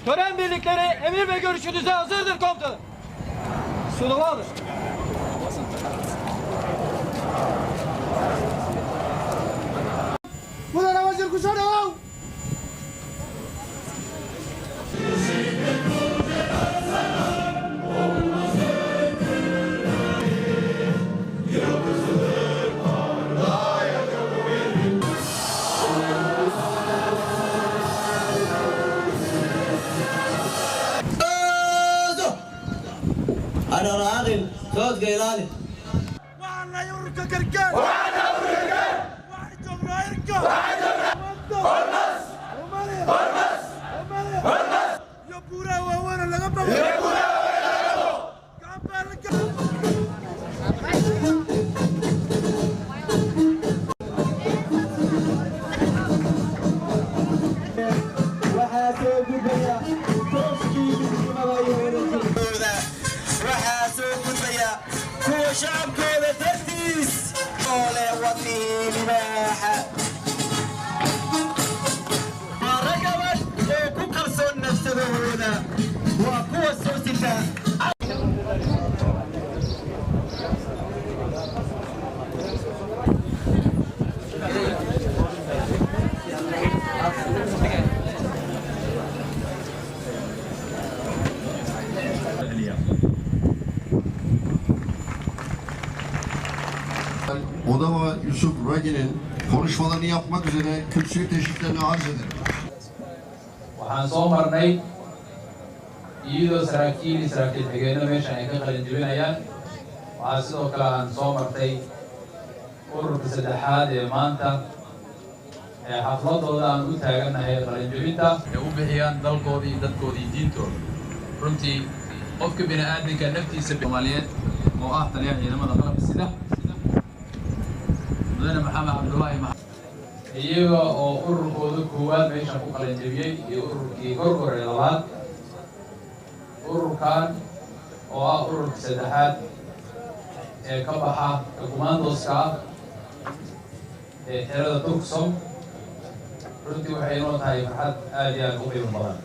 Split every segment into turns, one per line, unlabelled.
Tören birlikleri emir ve görüşünüze hazırdır komutanım. Sunumu alır.
Mudane wasiir ku soo dhawow.
Socodka ilaali.
Waxaana ururka gargaar, waxaan joognaa irka iyo buuraha waaweyn oo laga bogo. Gacan baa la.
Waxaa soo gudbaya tooskii midnimada iyo wadajirka.
Waxaa soo gudbaya kuwa shacabkooda dartiis oo leh wadnihii libaaxa. Waa rag adag oo ku kalsoon nafsadahooda, waa kuwa soo sita.
Odama Yusuf Ragi'nin konuşmalarını yapmak üzere kürsüyü teşriflerini arz ederim.
Waxaan soo marnay iyadoo saraakiil iyo saraakiil xigeenno meeshan ay ka qalin jebinayaan. Waxaa sidoo kale aan soo martay ururka saddexaad ee maanta ee xafladooda aan u taagannahay qalinjebinta ay u bixiyaan dalkooda iyo dadkooda iyo diintooda. Runtii qofka bini aadamka naftiisa Soomaaliyeed oo ah taliyaha ciidamada qalabka sida, mudane Maxamed Cabdullaahi Maxamed, iyaga oo ururkooda koowaad meeshan ku qalinjebiyey iyo ururkii Gorgor ee labaad, ururkan oo ah ururka saddexaad ee ka baxa ee kumaandooska ah ee xerada Turksom, runtii waxay inoo tahay farxad aad iyo aad u qiimo badan.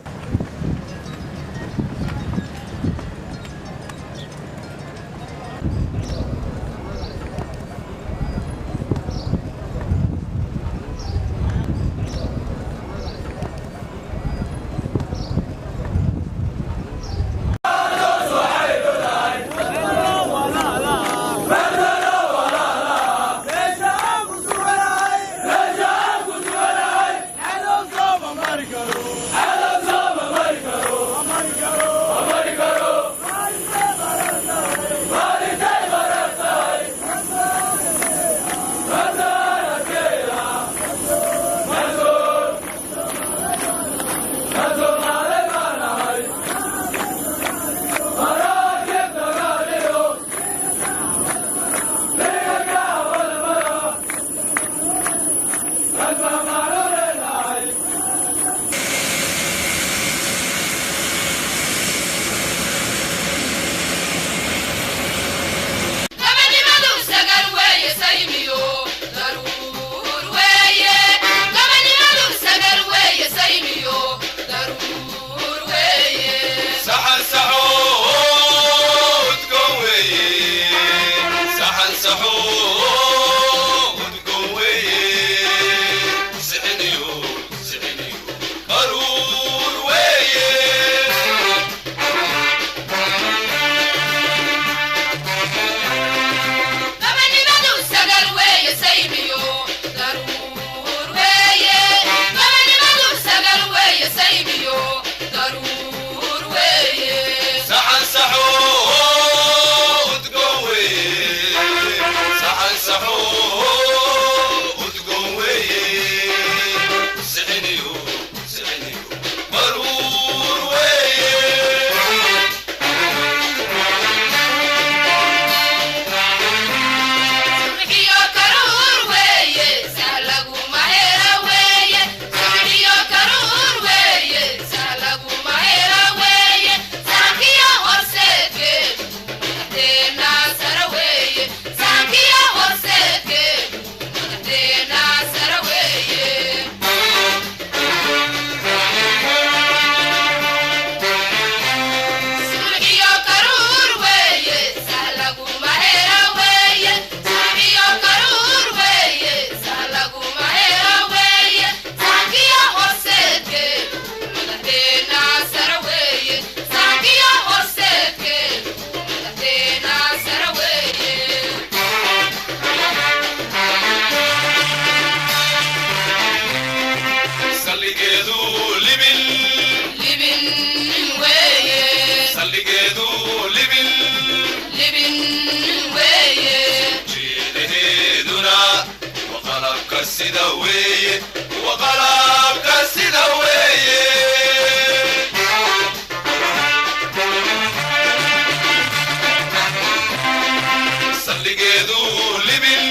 Sida weeye, kuwa qalabka sida weeye. Saldhigeedu libin,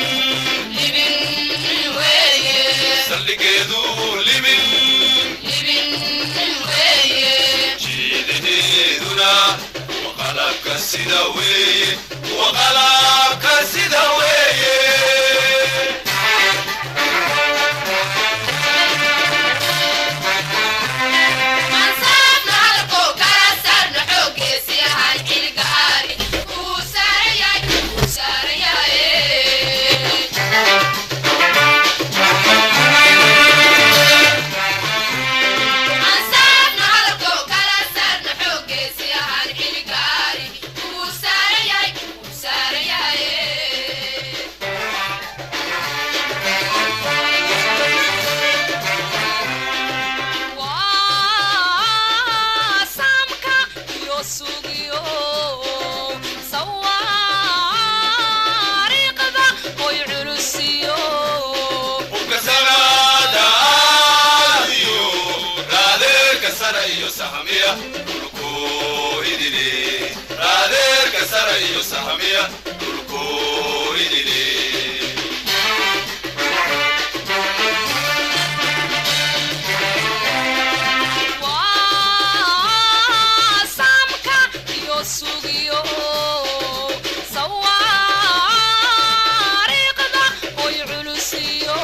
saldhigeedu libin, jiidaheeduna kuwa qalabka sida weeye, kuwa qalabka sida weeye. Hubka sanaadaadiyo raadeerka sara iyo sahamiya dhulko idile, raadeerka sara iyo sahamiya dhulko idile.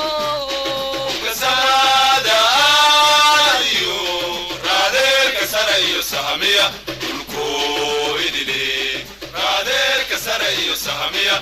Hubka sanaadaadiyo raadeerka sara iyo sahamiya dhulko idile, raadeerka sara iyo sahamiya